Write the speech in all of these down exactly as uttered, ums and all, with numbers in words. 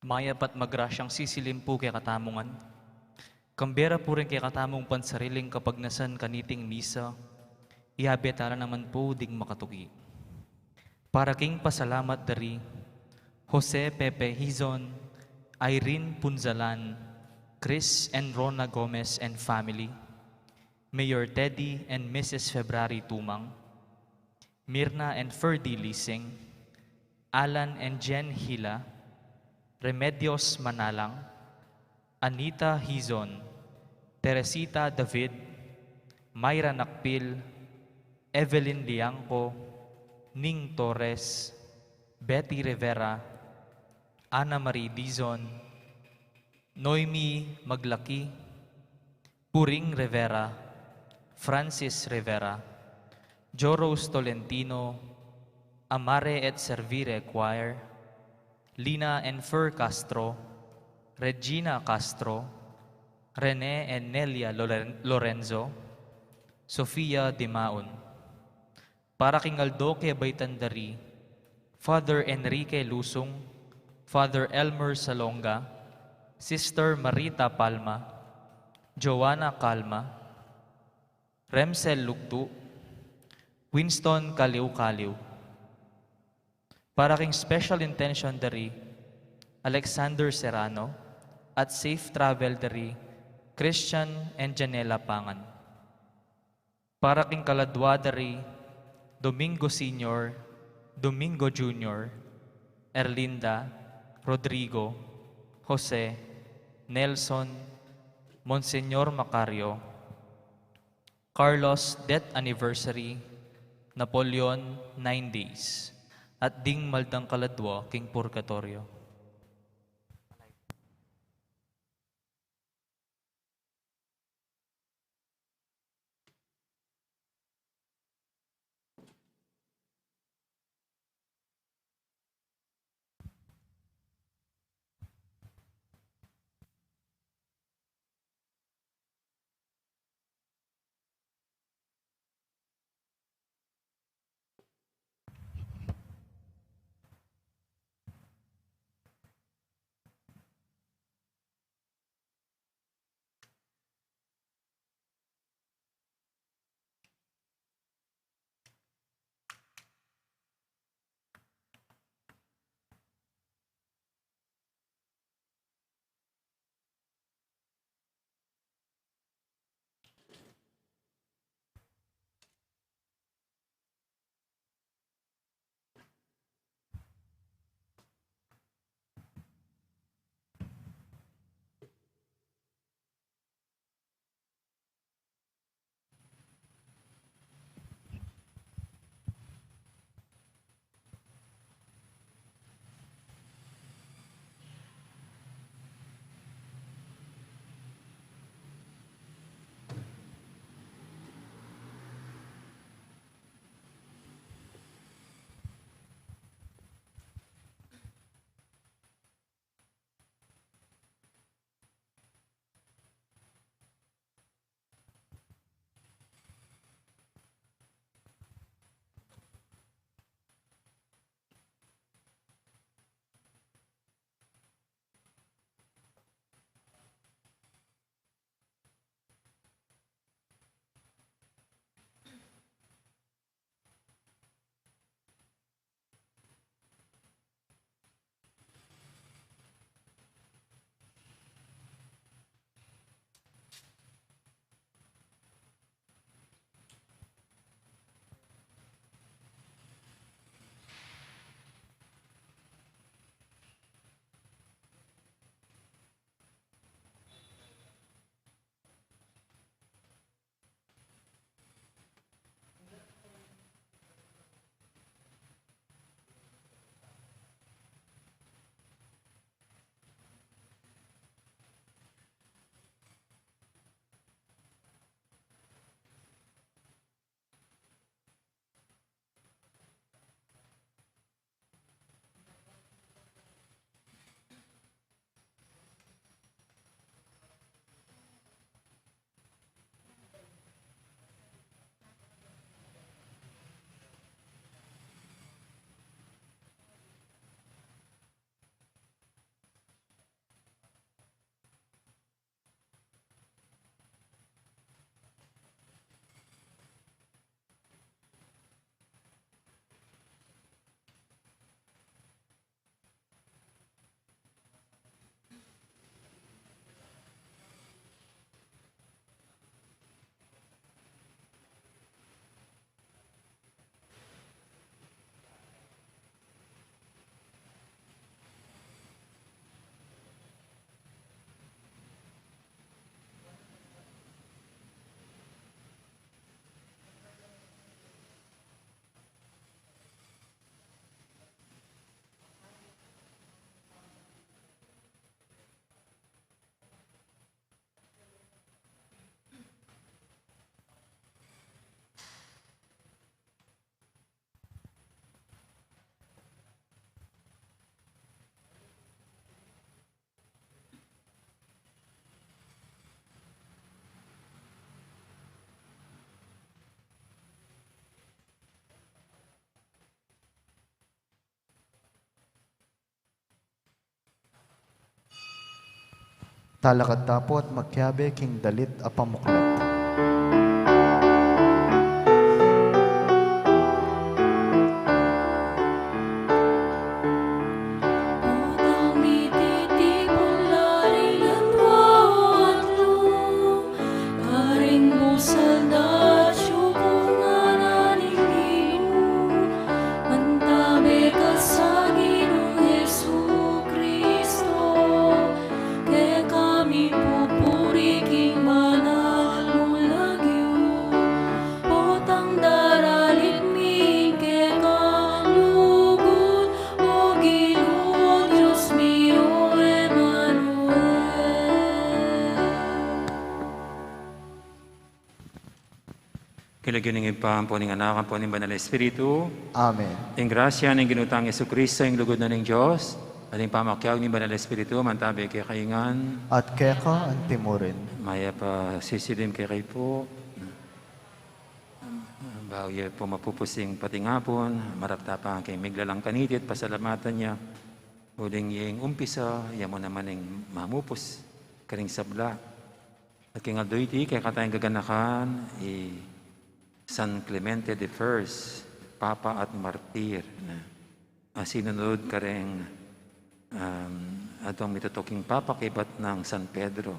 Mayap at magrasyang sisilim pu kekatamu ngan. Kambe ra pu ring kekatamung pansariling kapagnasan kaniting misa, iyabe tala naman pu ding makatuki. Para king pasalamat dari Jose Pepe Hizon, Irene Punzalan, Chris and Rona Gomez and family, Mayor Teddy and Missus February Tumang, Mirna and Ferdy Lising, Alan and Jen Hila, Remedios Manalang, Anita Hizon, Teresita David, Myra Nakpil, Evelyn Liangco, Ning Torres, Betty Rivera, Ana Marie Dizon, Noemi Maglaki, Puring Rivera, Francis Rivera, Joros Tolentino, Amare et Servire Choir, Lina and Fer Castro, Regina Castro, Rene and Nelia Loren-, Lorenzo, Sofia Dimaon. Para king aldo kebaitan dari, Father Enrique Lusung, Father Elmer Salonga, Sister Marita Palma, Joanna Calma, Remsel Lugtu, Winston Kaliw-Kaliw. Para king special intention dari Alexander Serrano at safe travel dari Christian and Janela Pangan. Para king kaladwa dari Domingo Senior, Domingo Junior, Erlinda, Rodrigo, Jose, Nelson, Monsignor Macario, Carlos death anniversary, Napoleon nine days, at ding maldang kaladwa king purgatorio. Talakad ta pu at makiabe king dalit a pamuklat. Potang mititipun la ring atua at luma, karing busal datsu pu ngana ning Ginu, mantabe ka sa Ginung Jesucristo, keka mipupuri king banal mung lagyu. Potang daralit mi keka lugud, O Ginu, Dios mi, o Emmanuel. King lagyu ning Ibpa, ampo ning Anak, ampo ning Banal Espiritu. Amen. Ing grasya ning Ginu tang Jesucristo, ing lugud na ning Dios, at ing pamakiabe ning Banal Espiritu, mantabe kekayu ngan. At keka antimurin. Mayap a sisilim kekayu pu. Bayu ye pu mapupus ing patingapun, marap ta pa king miglalang kaniti at pasalamatan ya. Uling ing umpisa, ya mu naman ing mamupus karing sabla. At king aldo iti, kekatang gaganakan i San Clemente the First, Papa at Martir, na asinunud karing, um, adwang mitutuking Papa kaybat nang San Pedro.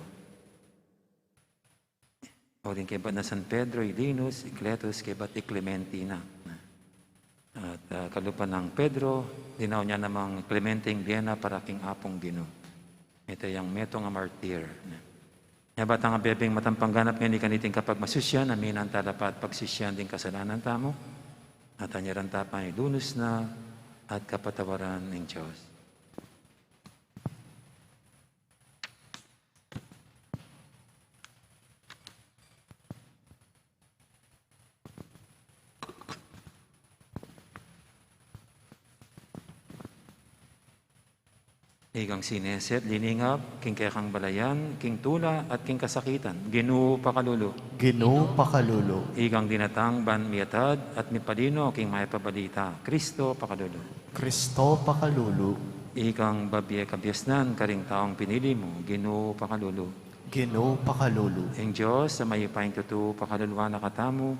Uling kaybat nang San Pedro, i Linus, i Cletus, kaybat i Clementina. At, ah, kalupa nang Pedro, dinaun ya namang Clemente ing bie na para king Apung Ginu. Ita yang metung a martir. Nya ba tang abebeng matampang ganap ngeni kaniting kapagmasusyan, aminan tala pa at pagsusyan ding kasalanan tamu, at anyaran ta pa ing lunus na at kapatawaran ning Dios. Ikang sinese at liningap, king kekang balayan, king tula at king kasakitan, Ginu pakalulu. Ginu pakalulu. Ikang dinatang ban miatad at mipalino king mayap a balita, Kristo pakalulu. Kristo pakalulu. Ikang babie kabiasnan karing taung pinili mu, Ginu pakalulu. Ginu pakalulu. Ing Dios a mayupayang tutu pakaluluan na katamu,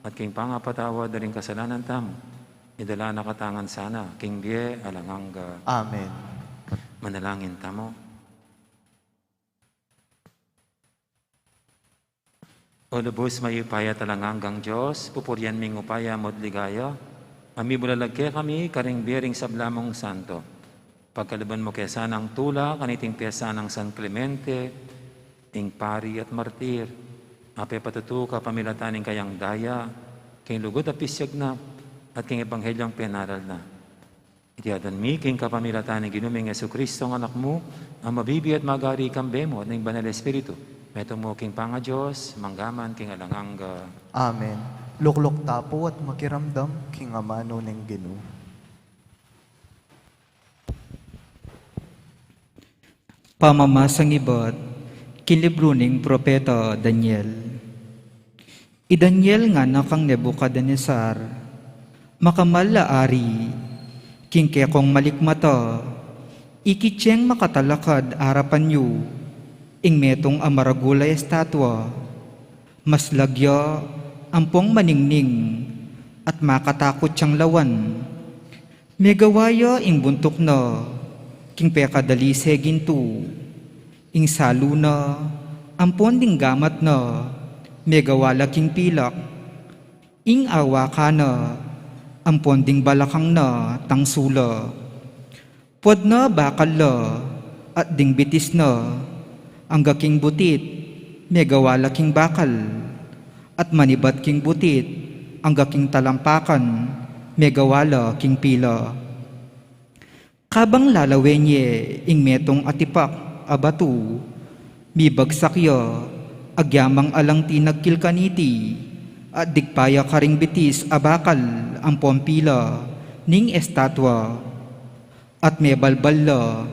at king pangapatawad da ring kasalanan tamu, idala na katamu ngan sana king bie alang angga. Amen. Manalangin tamu. O lubus mayupaya at alang anggang Dios, pupurian ming upaya mu't ligaya, a mibulalag kekami karing bie ring sabla mung santo. Pagkaluban mu ke sanang tula kaniting piyesta nang San Clemente, ing pari at martir, a pepatutu kapamilatan ning kayang daya king lugud a pisyag na at king ebanghelyo a penaral na. Iti aduan mi king kapamilatan ning Ginu ming Jesucristo, a Anak mu, a mabibie at magari kambe mu at ning Banal Espiritu, metung mu king pangaDios, mangga man king alang angga. Amen. Lukluk ta pu at makiramdam king amanu ning Ginu. Pamamasang ibat king libru ning propeta Daniel. I Daniel ngana kang Nebucadnezzar, makamal a ari, king kekong malikmata, ikit yeng makatalakad arapan yu ing metung a maragul a estatua, maslag ya ampong maningning at makatakut yang lawan. Megawa ya ing buntuk na king pekadalise gintu, ing salu na ampon ding gamat na megawa la king pilak, ing awakan na ampon ding balakang na tangsu la. Puad na bakal la at ding bitis na angga king butit megawa la king bakal, at manibat king butit angga king talampakan megawa la king pila. Kabang lalawen ye ing metung a tipak a batu, mibagsak ya agyamang alang tinagkil kaniti, at digpa ya karing bitis a bakal ampon pila ning estatua, at mebalbal la.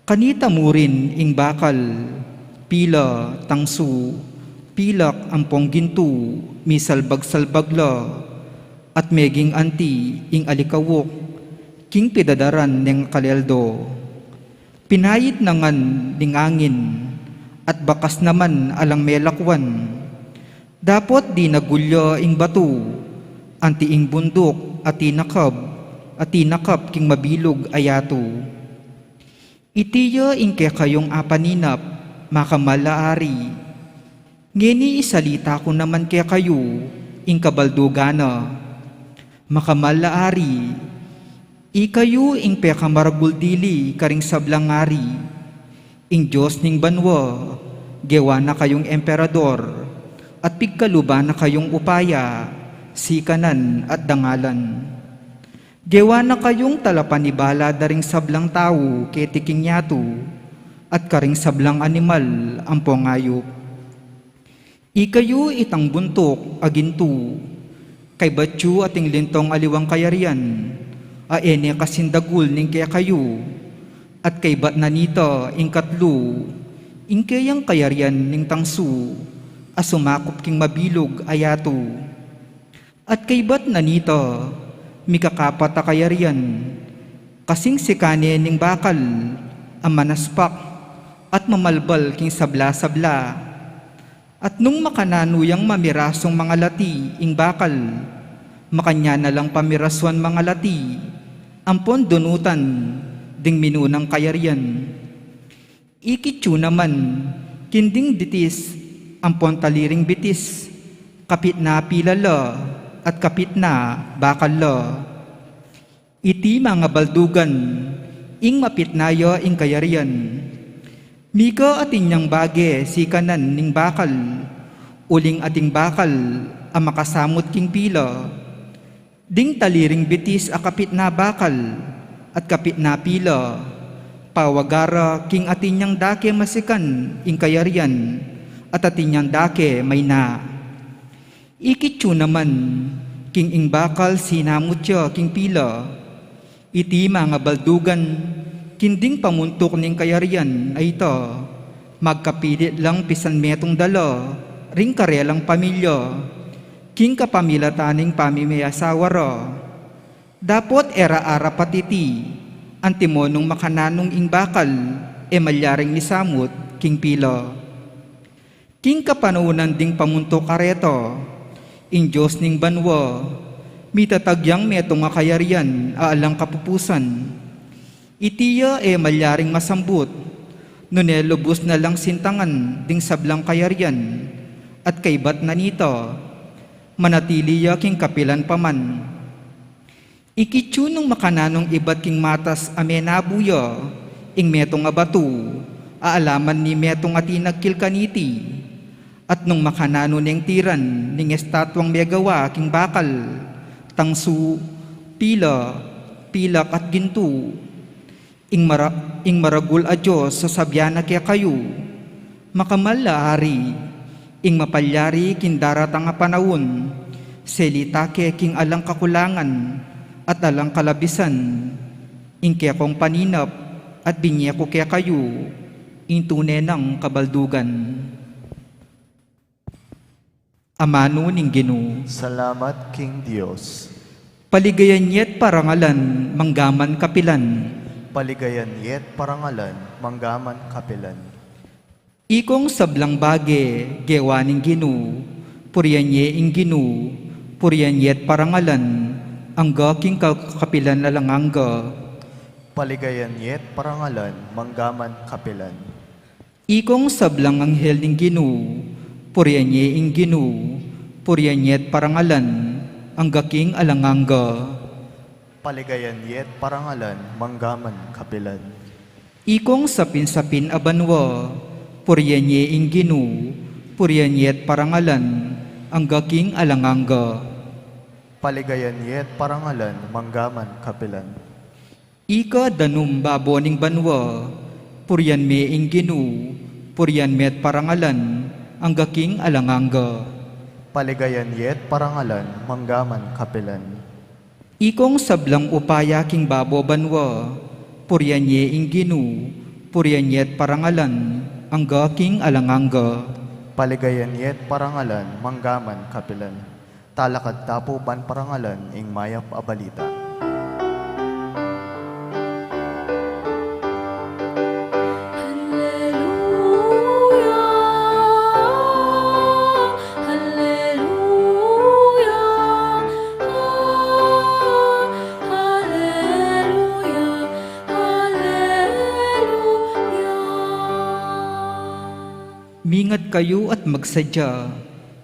Kanita mu rin ing bakal, pila, tangsu, pilak ampong gintu, misalbag-salbag la, at meging anti ing alikawuk king pidadaran neng kaleldo. Pinayit na ngan ning angin, at bakas naman alang melakwan. Dapot dinagul ya ing batu, anti ing bunduk, a tinakab, a tinakap king mabilug a yatu. Iti ya ing kekayung apaninap, makamal a ari. Ngeni isalita ku naman kekayu ing kabaldugan na. Makamal a ari, ikayu ing pekamaragul dili karing sablang ari. Ing Dios ning banua, gewa na kayung emperador, at pigkaluban na kayung upaya, sikanan at dangalan. Gewa na kayung talapanibala da ring sablang tau keti king yatu, at karing sablang animal ampong ayup. Ikayu itang buntuk a gintu, kaybat yu ating lintong aliwang kayarian, a e ne kasing dagul ning kekayu, at kaybat na nita ing katlu, ing keyang kayarian ning tangsu, a sumakup king mabilug a yatu. At kaybat na nita, mikakapat a kayarian, kasing sika ne ning bakal, a manaspak, at mamalbal king sabla-sabla. At nung makananu yang mamirasung mangalati ing bakal, makanyan na lang pamirasuan mangalati, ampon dunutan ding minunang kayarian. Ikit yu naman, king ding bitis, ampon taliring bitis, kapit na pila la, at kapit na bakal la. Iti mangabaldugan, ing mapit na ya ing kayarian. Mika atin yang bage sikanan ning bakal, uling atin bakal a makasamut king pila. Ding taliring bitis a kapit na bakal, at kapit na pila, pawagara king atin yang dake masikan ing kayarian, at atin yang dake mayna. Ikit yu naman, king ing bakal sinamut ya king pila. Iti mangabaldugan, king ding pamuntuk ning kayarian a ita, magkapilit lang pisan metung dala, ring karelang pamilya, king kapamilatan ning pamimayasawa ra. Dapot e ra arapat iti, antimo nung makananung ing bakal, e malyaring misamut, king pila. King kapanaunan ding pamuntuk a reta, ing Dios ning banua, mitatag yang metung a kayarian a alang kapupusan. Iti ya e malyaring masambut, nune lubus na lang sintangan ding sablang kayarian, at kaybat na nita, manatili ya king kapilan pa man. Ikit yu nung makananung ibat king matas a menabu ya, ing metung a batu, a alaman ning metung a tinagkil kaniti, at nung makananu neng tiran ning estatuang megawa king bakal, tangsu, pila, pilak at gintu. Ing mara-, ing maragul a Dios sasabian na kekayu, makamal a ari, ing mapalyari king daratang a panaun, selita ke king alang kakulangan at alang kalabisan, ing kekong paninap at binye ku kekayu, ing tune nang kabaldugan. Amanu ning Ginu. Salamat king Dios. Paligayan ye't parangalan, manggaman kapilan. Paligayan ye't parangalan, manggaman kapilan. Ikong sablang bage, gewa ning Ginu, purian ye ing Ginu, purian ye't parangalan, angga king ka-, kapilan alang angga. Paligayan ye't parangalan, manggaman kapilan. Ikong sablang anghel ning Ginu, purian ye ing Ginu, purian ye't parangalan, angga king alang angga. Paligayan ye't parangalan, manggaman kapilan. Ikong sapin-sapin a banua, purian ye ing Ginu, purian ye't parangalan, angga king alang angga. Paligayan ye't parangalan, manggaman kapilan. Ika danum babo ning banua, purian me ing Ginu, purian me't parangalan, angga king alang angga. Paligayan ye't parangalan, manggaman kapilan. Ikong sablang upaya king babo banua, purian ye ing Ginu, purian ye't parangalan, angga king alang angga. Paligayan ye't parangalan, manggaman kapilan. Talakad ta pu ban parangalan ing mayap a balita. Ingat kayu at magsadya,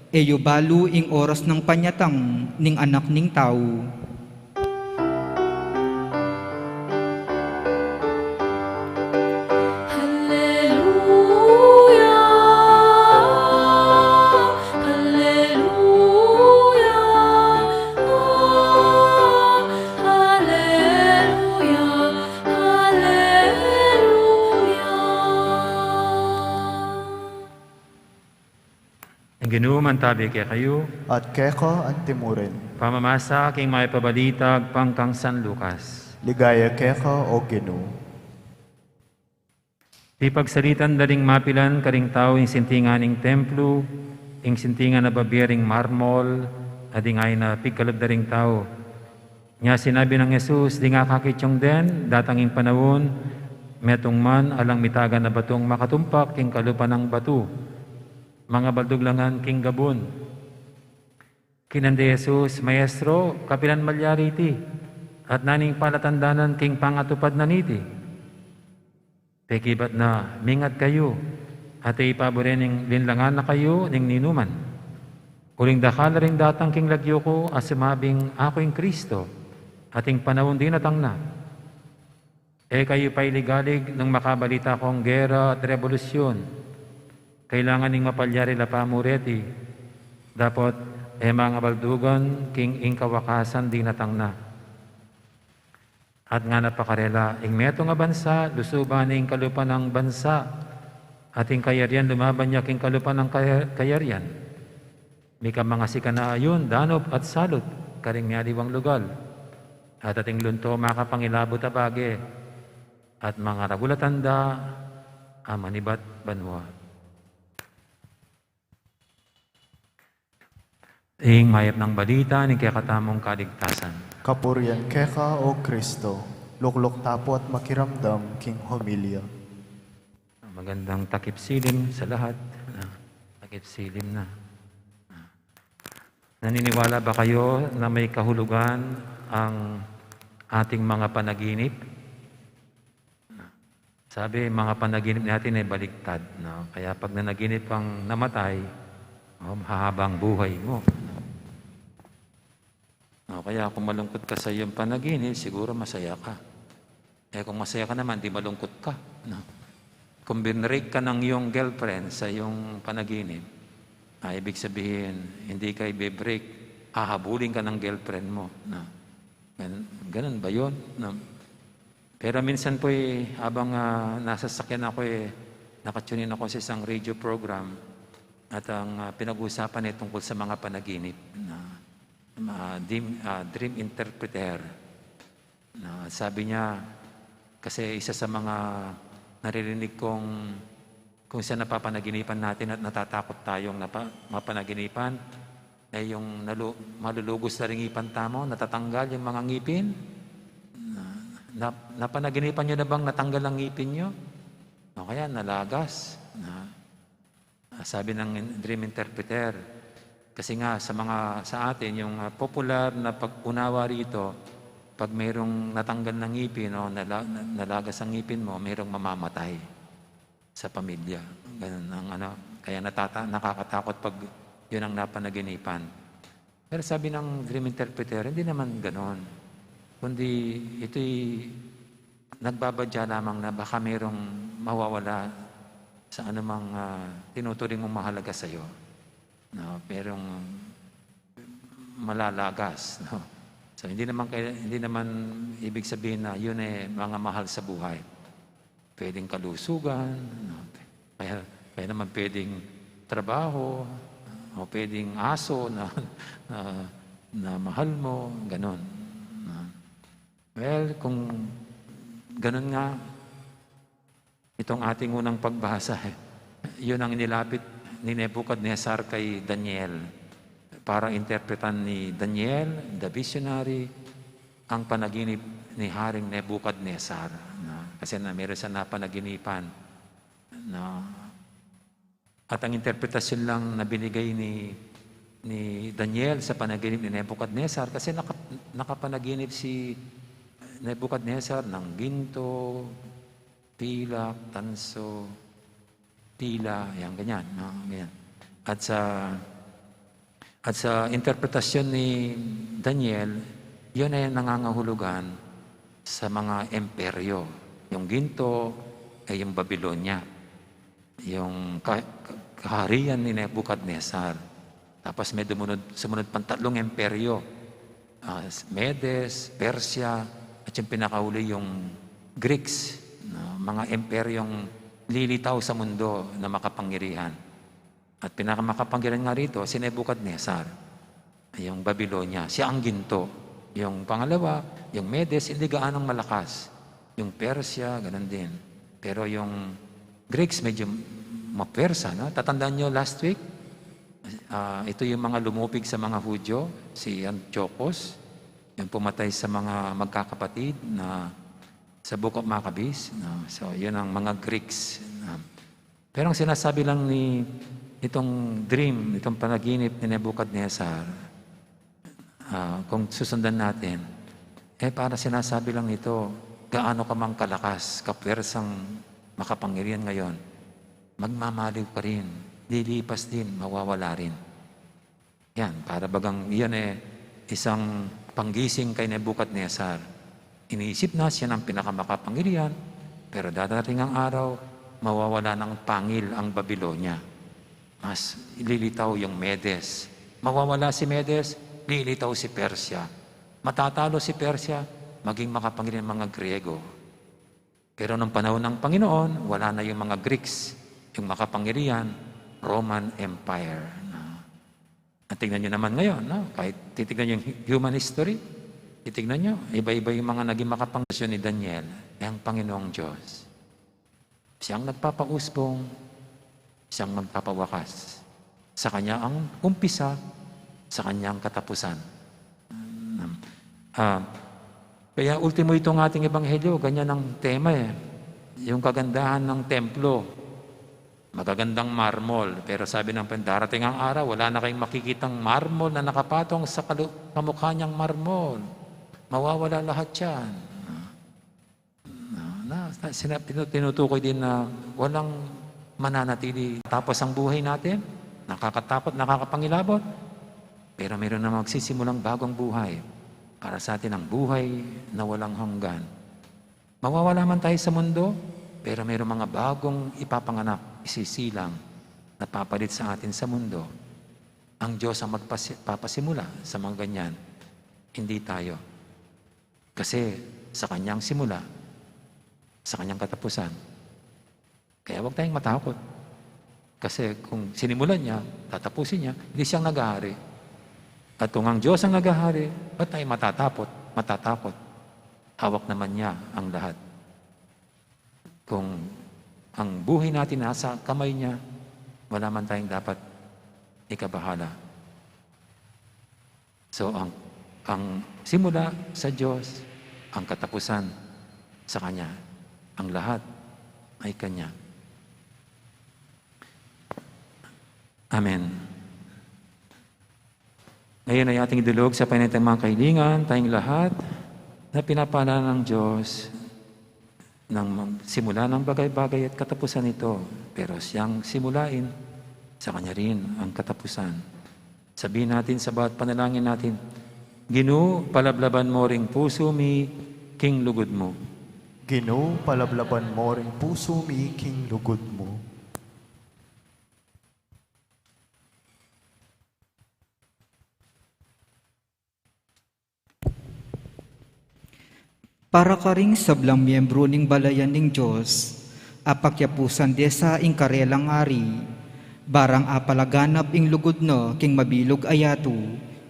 e yu balu ing oras nang panyatang ning Anak ning Tau. Haleluya, haleluya, haleluya, haleluya. Ing Ginu mantabi kekayu. At keka antimurin. Pamamasa king mayap a balita agpang kang San Lucas. Ligaya keka, O Ginu. Pipagsalitan da ring mapilan karing tau ing sintingan ning templo, ing sintingan a babie ring marmol, a dingay na pigkalub da ring tau. Nya sinabi nang Jesus, ding akakit yung den, datang ing panaun, metung man alang mitagan a batung makatumpak king kalupa nang batu. Mangabaldug la ngan king gabun. Kinanda Jesus, Maestro, kapilan malyari iti? At naning palatandanan king pangatupad na niti? Pekibat na, mingat kayu, at e ipabure ning linlangan na kayu ning ninuman. Uling dakal ring datang king lagyu ku a sumabing, aku ing Kristo, at ing panaun dinatang na. E kayu pailigalig nung makabalita kong gera at rebolusyon. Kailangan ning mapalyari la pamureti. Dapot e mangabaldugan king ing kawakasan dinatang na. At ngana pa karela, ing metung a bansa, lusuban ne ing kalupa nang bansa, at ing kayarian lumaban ya king kalupa nang kaya-, kayarian. Mika mangasikan na ayun, danup at salut, karing mialiwang lugal. At ating lunto makapangilabut a bage, at mangaragul a tanda, a manibat banua. Ing mayap nang balita ning kekatamung kaligtasan. Kapurian keka, O Kristo, lukluk tapu at makiramdam king homilya. Magandang takip silim sa lahat. Ah, takip silim na. Ah. Naniniwala ba kayo na may kahulugan ang ating mga panaginip? Sabi, mga panaginip natin ay baliktad, no? Kaya pag nanaginip kang namatay, oh, mahaba ang buhay mo. O kaya kung malungkot ka sa iyong panaginip, siguro masaya ka. Eh, kung masaya ka naman, di malungkot ka, no? Kung binrake ka ng iyong girlfriend sa iyong panaginip, ah, ibig sabihin, hindi ka ibe-break, hahabulin ka ng girlfriend mo, no? Gan-, ganun ba yun? No? Pero minsan po, eh, habang, ah, nasa sasakyan ako, eh, nakatune in ako sa isang radio program at ang, ah, pinag-uusapan ay tungkol sa mga panaginip na, ah, dream, ah, dream interpreter. Na sabi niya, kasi isa sa mga naririnig kong kung saan napapanaginipan natin at natatakot tayong napa-, mapanaginipan, na yung nalu-, malulugos na ring ipan tamo, natatanggal yung mga ngipin. Na, na, napanaginipan nyo na bang natanggal ang ngipin nyo? O kaya nalagas? Na, ah, sabi ng in-, dream interpreter, kasi nga sa mga, sa atin, yung, ah, popular na pag-unawa rito, pag mayroong natanggal na ngipin o nala-, na-, nalagas ang ngipin mo, mayroong mamamatay sa pamilya. Ganun ang ano, kaya natata-, nakakatakot pag yun ang napanaginipan. Pero sabi ng dream interpreter, hindi naman ganon. Kundi ito'y nagbabadya lamang na baka mayroong mawawala sa anumang, ah, tinuturing mong mahalaga sa'yo. No? Merong malalagas, no? So, hindi naman kaya, hindi naman ibig sabihin na yun eh, mga mahal sa buhay. Pwedeng kalusugan, no? Kaya, kaya naman pwedeng trabaho, o pwedeng aso na, na, na mahal mo, ganun. No? Well, kung ganun nga, itong ating unang pagbasa, eh, yun ang inilapit ni Nebuchadnezzar kay Daniel para interpretan ni Daniel, the visionary, ang panaginip ni Haring Nebuchadnezzar, no? Kasi na meron siya napanaginipan, no? At ang interpretasyon lang na binigay ni, ni Daniel sa panaginip ni Nebuchadnezzar, kasi naka-, nakapanaginip si Nebuchadnezzar ng ginto, pilak, tanso, Tila, yan, ganyan, no? Ganyan. At sa, at sa interpretasyon ni Daniel, yun ay nangangahulugan sa mga imperyo. Yung ginto ay yung Babylonia, yung ka-, ka-, kaharian ni Nebuchadnezzar. Tapos may dumunod, sumunod pang tatlong imperyo, ah, Medes, Persia, at yung pinakauli yung Greeks, no? Mga imperyong lilitaw sa mundo na makapangyarihan. At pinakamakapangyarihan nga rito, si Nebuchadnezzar, yung Babylonia. Siya ang ginto. Yung pangalawa, yung Medes, hindi gaanong malakas. Yung Persia, ganun din. Pero yung Greeks, medyo mapersa, no? Tatandaan nyo last week, ah, ito yung mga lumupig sa mga Hudyo, si Antiochus, yung pumatay sa mga magkakapatid na sa Book of Maccabees, no? So, yun ang mga Greeks, no? Pero ang sinasabi lang ni, itong dream, itong panaginip ni Nebuchadnezzar, ah, kung susundan natin, eh, para sinasabi lang nito, gaano ka mang kalakas, kapwersang makapangyarihan ngayon, magmamaliw ka rin, lilipas din, mawawala rin. Yan, para bagang iyan, eh, isang panggising kay Nebuchadnezzar. Iniisip na siya ng pinakamakapangyarihan, pero dadating ang araw, mawawala ng pangil ang Babylonia. Mas lilitaw yung Medes. Mawawala si Medes, lilitaw si Persia. Matatalo si Persia, maging makapangyarihan ang mga Griego. Pero nung panahon ng Panginoon, wala na yung mga Greeks, yung makapangyarihan, Roman Empire. Na, at tignan nyo naman ngayon, no? Kahit titignan nyo yung hu-, human history, titignan nyo, iba-iba yung mga naging makapangyarihan ni Daniel, eh, ang Panginoong Diyos. Siyang nagpapausbong, siyang magpapawakas. Sa kanya ang umpisa, sa kanya ang katapusan. Ah, kaya ultimo itong ating ebanghelyo, ganyan ang tema eh. Yung kagandahan ng templo, magagandang marmol. Pero sabi ng pen-, darating ang araw, wala na kayong makikitang marmol na nakapatong sa kalu-, kamukha niyang marmol. Mawawala lahat yan. Na, na, sina-, tinu-, tinutukoy din na walang mananatili. Tapos ang buhay natin, nakakatakot, nakakapangilabot. Pero meron na magsisimulang bagong buhay. Para sa atin ang buhay na walang hanggan. Mawawala man tayo sa mundo, pero meron mga bagong ipapanganak, isisilang, na papalit sa atin sa mundo. Ang Diyos ang magpasi-, papasimula sa mga ganyan, hindi tayo. Kasi sa kanyang simula, sa kanyang katapusan. Kaya huwag tayong matakot. Kasi kung sinimulan niya, tatapusin niya, hindi siyang naghahari. At kung ang Diyos ang naghahari, ba't tayo matatakot? Matatakot. Hawak naman niya ang lahat. Kung ang buhay natin nasa kamay niya, wala man tayong dapat ikabahala. So, ang, ang simula sa Diyos, ang katapusan sa Kanya. Ang lahat ay Kanya. Amen. Ngayon ay ating idulog sa panitang mga kahilingan, tayong lahat na pinapala ng Diyos ng mag-, simula ng bagay-bagay at katapusan nito. Pero siyang simulain, sa kanya rin ang katapusan. Sabihin natin sa bawat panalangin natin, "Ginu, palablaban mo ring pusu mi king lugud mu." Ginu, palablaban mo ring pusu mi king lugud mu. Para karing sablang miyembru ning balayan ning Dios, a pakyapusan de sa ing karelang ari, barang apalaganap ing lugud na king mabilug a yatu,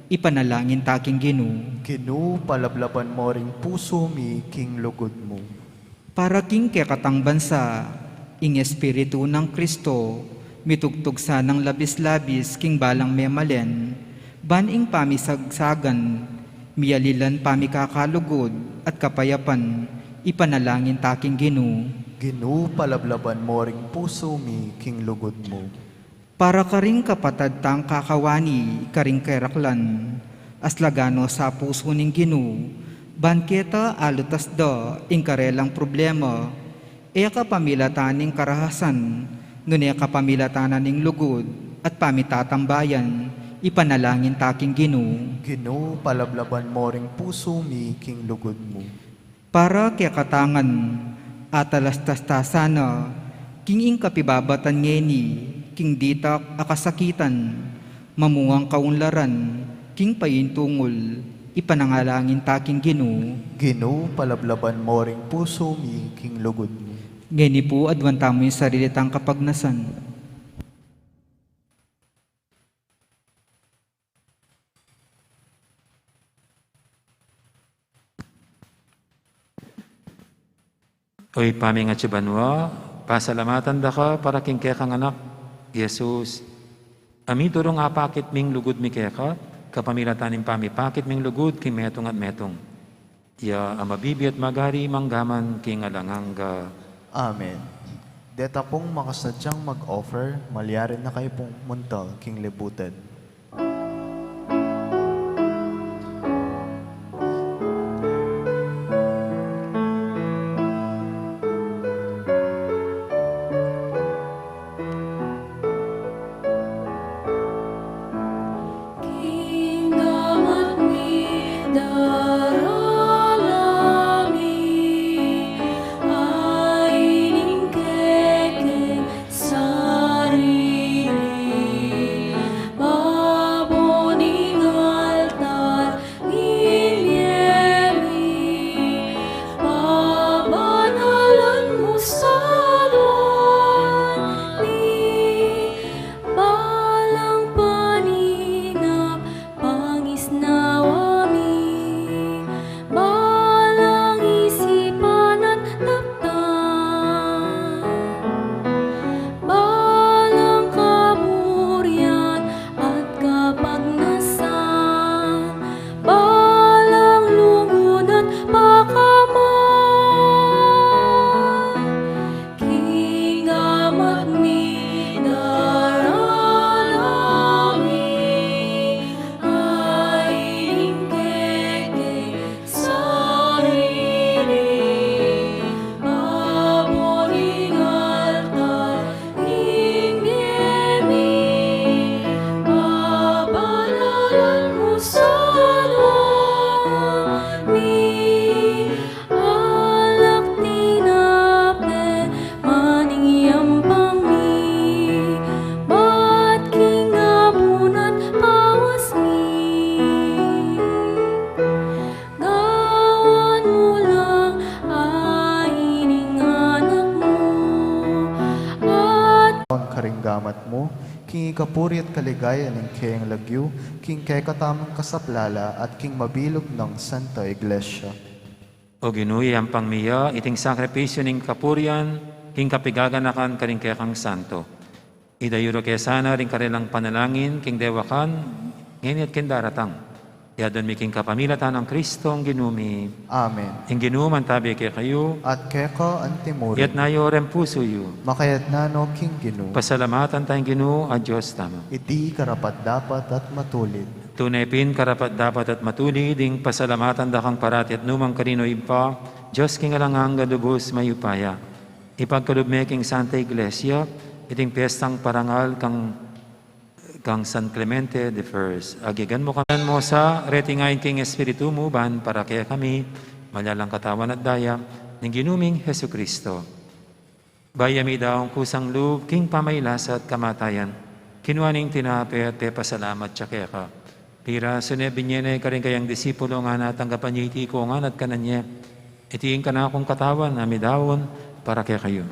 ipanalangin ta king Ginu. Ginu, palablaban mo ring pusu mi king lugud mu. Para king kekatang bansa, ing Espiritu nang Kristo, mitugtug sanang labis-labis king balang memalen, ban ing pamisagsagan, miyalilan pamikakalugud at kapayapan, ipanalangin ta king Ginu. Ginu, palablaban mo ring pusu mi king lugud mu. Para karing kapatad tang kakawani karing keraklan, aslagan no sa pusu ning Ginu, ban keta alutas da ing karelang problema, e kapamilatan ning karahasan, Nune kapamilatan na ning lugud at pamitatambayan, ipanalangin ta king Ginu. Ginu, palablaban mo ring pusu mi king lugud mu. Para kekatang, atalastas ta sana king ing kapibabatan ngeni king ditak a kasakitan, mamungang kaunlaran king paintungul, ipanalangin ta king Ginu. Ginu, palablaban mo ring pusu mi king lugud mu. Ngeni pu, aduan tamu ing sarili tang kapagnasan. O Ibpa ming atsu banua, pasalamatan da ka para king kekang Anak, Jesus, a miturung apakit ming lugud mi keka, kapamilatan ning pamipakit ming lugud king metung at metung. Iya a mabibie at magari mangga man king alang angga. Amen. Deta pung makasadyang mag-offer, malyari na kayu pung munta king libutan. King gamat mi, daralan mi, a ining kekeng sarili, babo ning altar, ing bie mi, babanalan mu sa lagyu mi, balang paninap, pangisnawa mi, balang isipan at daptan, balang kaburian at kapagnasan, balang lugud at pakamal. King gamat mi, daralan mi, a ining kekeng sarili, babo ning altar, ing bie mi, babanalan mu sa lagyu mi, alak tinape, maning yampang mi, bat king abun at pawas mi. Gawan mu lang, a ining Anak mu, at karing gamat mu, king ikapuri at kaligayan ning keyang lagyu, king kekatamung kasaplalan at king mabilug nang Santa Iglesia. O Ginu, iyampang mi ya iting sakripisyu ning kapurian, king kapigaganakan karing kekang santo. Idayuran ke sana ring karelang panalangin king dewakan, ngeni at king daratang. Iyaduan mi king kapamilatan nang Kristong Ginu mi. Amen. Ing Ginu mantabi kekayu. At keka antimurin. Iyatas yu ring pusu yu. Makayatas no king Ginu. Pasalamatan taya ing Ginu a Dios tamu. Iti karapat-dapat at matulid. Tune pin karapat-dapat at matulid ing pasalamatan da kang parati at nukarin man, O Ibpa, Dios king alang angga, lubus mayupaya. Ipagkalub me king Santa Iglesia iting piestang parangal kang, kang San Clemente the First. Agyagan mu kami sa reting ain king Espiritu mu ban para kekami maging katawan at daya ning Ginu ming Jesucristo. Bayu ya midaun kusang lub king pamagkasakit at kamatayan, kinua ne ing tinape at pepasalamat ya keka. Pirasu ne, binye ne karing kayang disipulo, ngana, tanggapan ye iti kongan at kanan ye. Iti ing kanakung katawan a midaun para kekayu.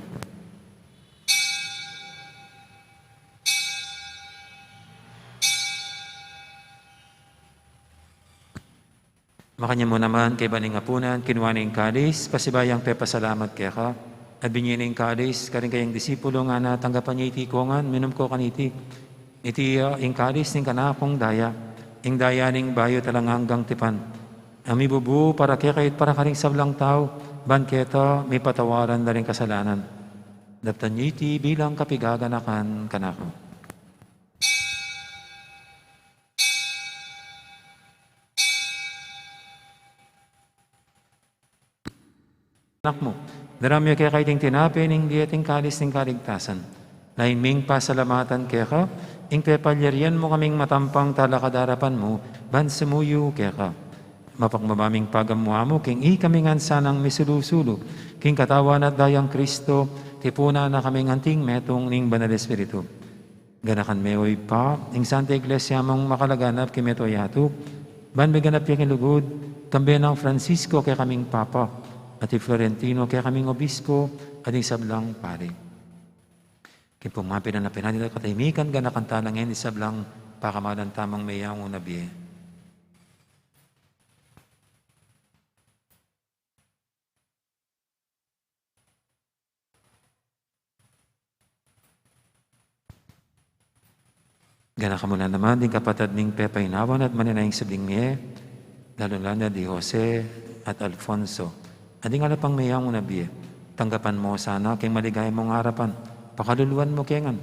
Makanyan mu naman, kaybat ning apunan, kinua ne ing kalis, pasibayu yang pepasalamat keka, at binye ne ing kalis karing kayang disipulo, ngana, tanggapan ye iti kongan, minum ko kaniti. Iti, ah, ing kalis ning kanakung daya, ing daya ning bayu at alang anggang tipan, a mibubu para kekayu at para karing sablang tau, ban keta mipatawaran la ring kasalanan. Daptan ye iti bilang kapigaganakan kanaku. Anak mu, daraun mi keka iting tinape ning bie at ing kalis ning kaligtasan. Lain ming pasalamatan keka, ing pepalyarian mu kaming matampang talakad king arapan mu, ban sumuyu keka. Mapakbaba ming pagamu-amu, king ikami ngan sanang misulu-sulu, king katawan at dayang Kristo, tipunan na kaming anting metung ning Banal Espiritu. Ganakan me, o Ibpa, ing Santa Iglesia mung makalaganap king mabilug a yatu, ban miganap ya king lugud, kambe nang Francisco kekaming Papa, at i Florentino kekaming Obispo, at ding sablang pari. King pung mapilan a pinanan at katahimikan, ganakan tala ngan ing sablang pakamalan tamung meyangu na bie. Ganakan mu la naman ding kapatad ming pepainawan at manenayang sibling mie, lalu na di Jose at Alfonso, at ding ala pang meyangu na bie. Tanggapan mu sana king maligaya mung arapan, pakaluluan mu ke ngan.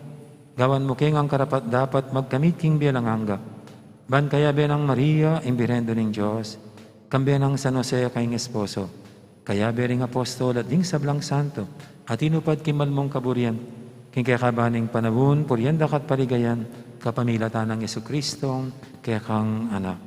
Gawan mu ke ngan karapat-dapat magkamit king bie alang angga. Ban kayabe nang Maria, ing Birhen ning Dios, kambe nang San Jose a kayang esposo, kayabe ring apostol at ding sablang santo a tinupad king mal mung kaburian, king kekaban ning panaun, purian da ka at paligayan, kapamilatan nang Jesucristo, kekang Anak.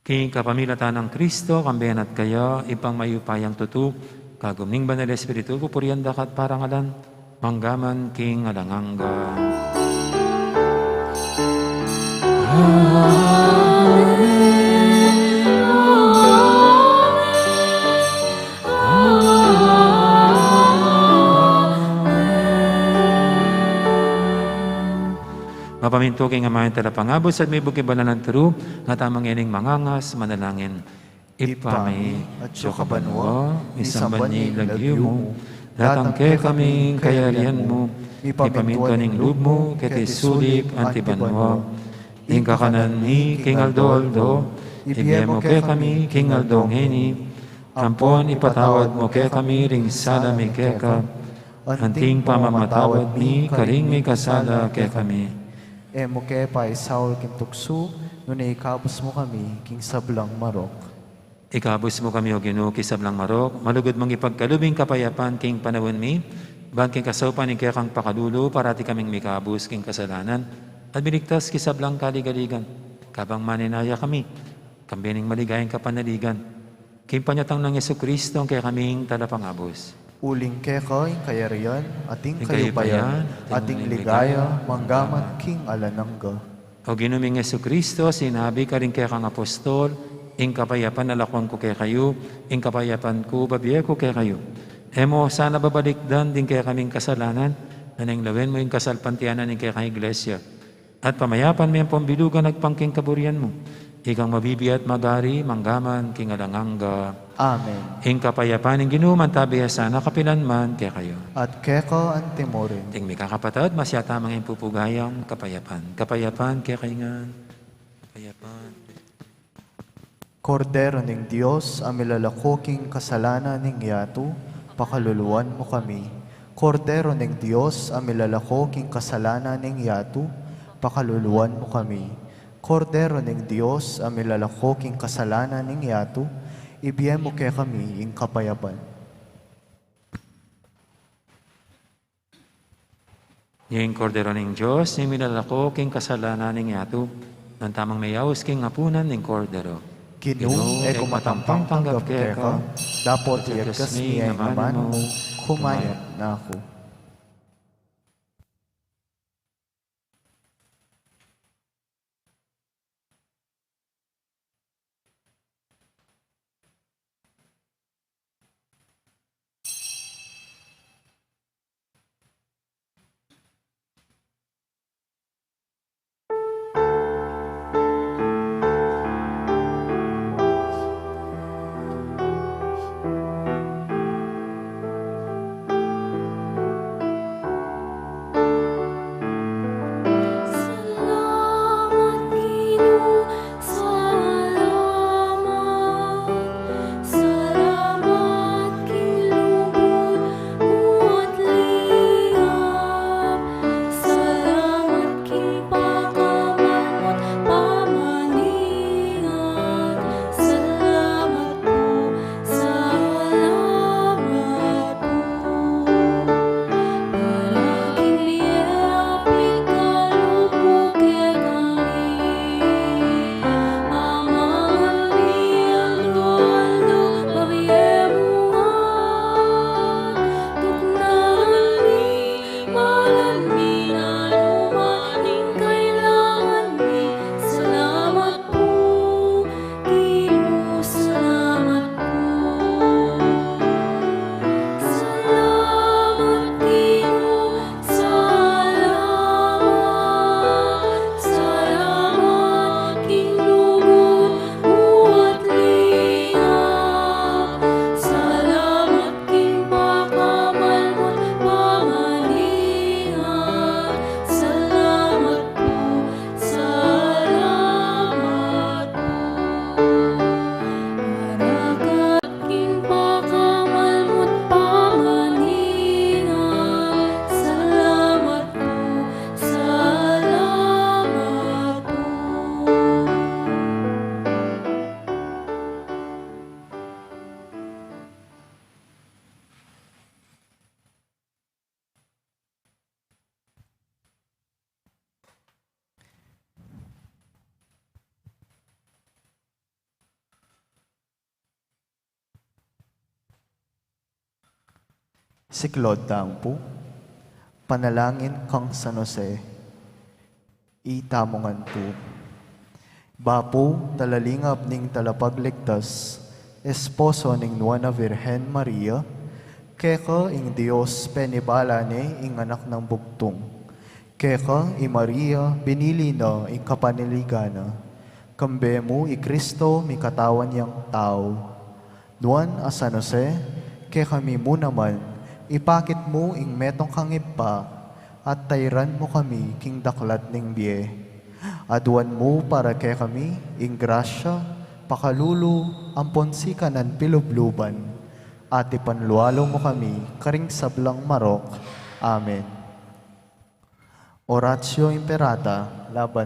King kapamilatan nang Kristo, kambe na at kaya, Ibpang mayupayang tutu, kagum ning Banal Espiritu, pupurian da ka at parangalan, mangga man king alang angga. Amen. Mapamintu king Ama ing Talapangabus at mibug king banal a turu, nga tamang ngening mangangas manalangin. Ibpa mi, atsu ka banua, misamban ya ing lagyu mu, datang kekami ing kayarian mu, mipamintuan ing lub mu keti sulip anti banua. Ing kakanan mi king aldo-aldo, ibie mu kekami king aldo ngeni, ampon ipatawad mu kekami ring sala mi keka, anting pamamatawad mi karing mikasala kekami. E mu ke paisaul king tuksu, nune ikabus mu kami king sablang marok. Ikabus mu kami, O Ginu, king sablang marok, malugud mung ipagkalub ing kapayapan king panaun mi, ban king kasaupan ning kekang pakalulu, parati kaming mikabus king kasalanan, at miligtas king sablang kaligaligan, kabang manenaya kami, kambe ning maligayang kapanaligan, king panyatang nang Jesucristo, ing kekaming Talapangabus. Uling keka ing kayarian, at ing kayupayan, at ing ligaya, mangga man king alang angga. O Ginu ming Jesucristo, sinabi karing kekang apostol, ing kapayapan lalakwan ku kekayu, ing kapayapan ku babie ku kekayu. E mu sana babalikdan ding kekaming kasalanan, nune lawen mu ing kasalpantayanan ning kekang Iglesia. At pamayapan me ampon bilugan agpang king kaburian mu. Ikang mabibie at magari, mangga man king alang angga. Amen. Ing kapayapan ning Ginu mantabi ya sana kapilan man kekayu. At keka anti murin. Ding mikakapatad, masyata mung ipupugay ing kapayapan. Kapayapan kekayu ngan. Kapayapan. Kordero ning Dios, a milalako king kasalanan ning yatu, pakaluluan mu kami. Kordero ning Dios, a milalako king kasalanan ning yatu, pakaluluan mu kami. Kordero ning Dios, a milalako king kasalanan ning yatu, ibie mu kekami ing kapayapan. Ing Kordero ning Dios, a milalako king kasalanan ning yatu, nanu tamung meyaus king apunan ning Kordero. Ginu, e ku matampang tanggap keka, dapot iyagkas mu ing amanu mu, kumayap na ku. Siklaud tamu pu. Panalangin kang San Jose. Itamu ngan pu. Bapu, talalingap ning talapagligtas, esposo ning Nuan a Virgen Maria, keka ing Dios penibala ne ing Anak nang Bugtung. Keka i Maria binili na ing kapanaligan na. Kambe mu i Kristo mikatawan yang tau. Nuan a San Jose, kekami mu naman, ipakit mu ing metung kang Ibpa, at tairan mu kami king daklat ning bie. Aduan mu para kekami ing grasya, pakalulu, ampon sikanan pilubluban, at ipanlualu mu kami karing sablang marok. Amen. Oratio Imperata, laban